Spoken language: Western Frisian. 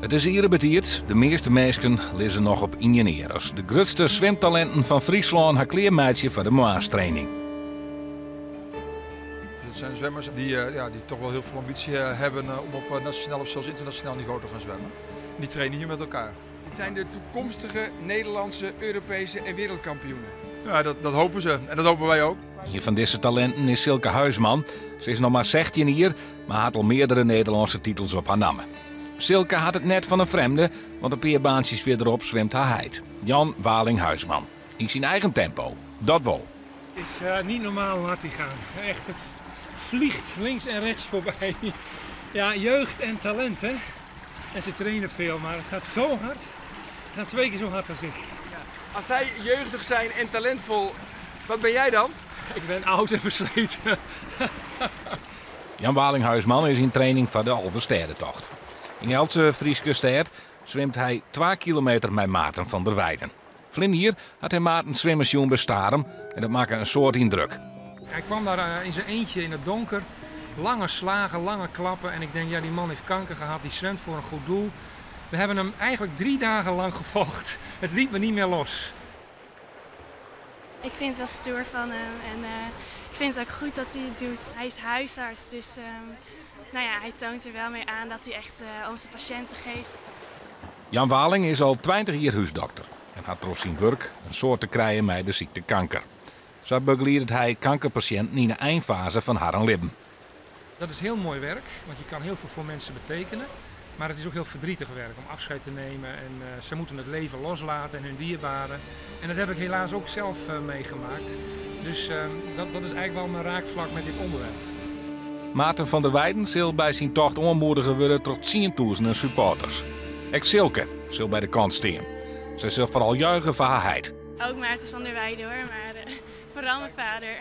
It is iere betiid, de measte minsken lizze noch op ien ear as de grutste swimtalinten fan Fryslân har klearmeitsje foar de moarnstraining. Het zijn zwemmers die, eh, ja, die toch wel heel veel ambitie eh, hebben eh, om op nationaal of zelfs internationaal niveau te gaan zwemmen. En die trainen hier met elkaar. Dit zijn de toekomstige Nederlandse, Europese en wereldkampioenen. Ja, dat, dat hopen ze en dat hopen wij ook. Ien fan dizze talinten is Silke Huisman. Se is noch mar 16 jier, mar hat al meardere Nederlânske titels op har namme. Silke hat it net fan in frjemde, want in pear baantsjes fierderop swimt har heit, Jan Waling Huisman. Yn syn eigen tempo, dat wol. Het is uh, niet normaal hoe hard die gaan. Echt, het vliegt links en rechts voorbij. Ja, jeugd en talent, hè. En ze trainen veel, maar het gaat zo hard. Het gaat twee keer zo hard als ik. Ja. Als zij jeugdig zijn en talentvol, wat ben jij dan? Ik ben oud en versleten. Jan Waling Huisman is yn training foar de Alvestêdetocht. Yn eltse Fryske stêd swimt hy 2 kilometer mei Maarten van der Weijden. Ferline jier hat hy Maarten swimmen sjoen by Starum en dat makke in soad yndruk. Hij kwam daar eh, in zijn eentje in het donker. Lange slagen, lange klappen. En ik denk, ja, die man heeft kanker gehad, die zwemt voor een goed doel. We hebben hem eigenlijk 3 dagen lang gevolgd. Het liet me niet meer los. Ik vind het wel stoer van hem en uh, ik vind het ook goed dat hij het doet. Hij is huisarts, dus um, nou ja, hij toont er wel mee aan dat hij echt uh, om zijn patiënten geeft. Jan Waling is al 20 jier húsdokter en hat troch syn wurk in soad te krijen mei de sykte kanker. Sa begeliedet hy kankerpasjinten yn de einfaze fan harren libben. Dat is heel mooi werk, want je kan heel veel voor mensen betekenen. Maar het is ook heel verdrietig werk om afscheid te nemen. En uh, ze moeten het leven loslaten en hun dierbaren. En dat heb ik helaas ook zelf uh, meegemaakt. Dus uh, dat is eigenlijk wel mijn raakvlak met dit onderwerp. Maarten van der Weijden sil by syn tocht oanmoedige wurde troch tsientûzenen supporters. Ek Silke sil by de kant stean. Se sil foaral juiche foar har heit. Ook Maarten van der Weijden hoor, maar vooral mijn vader.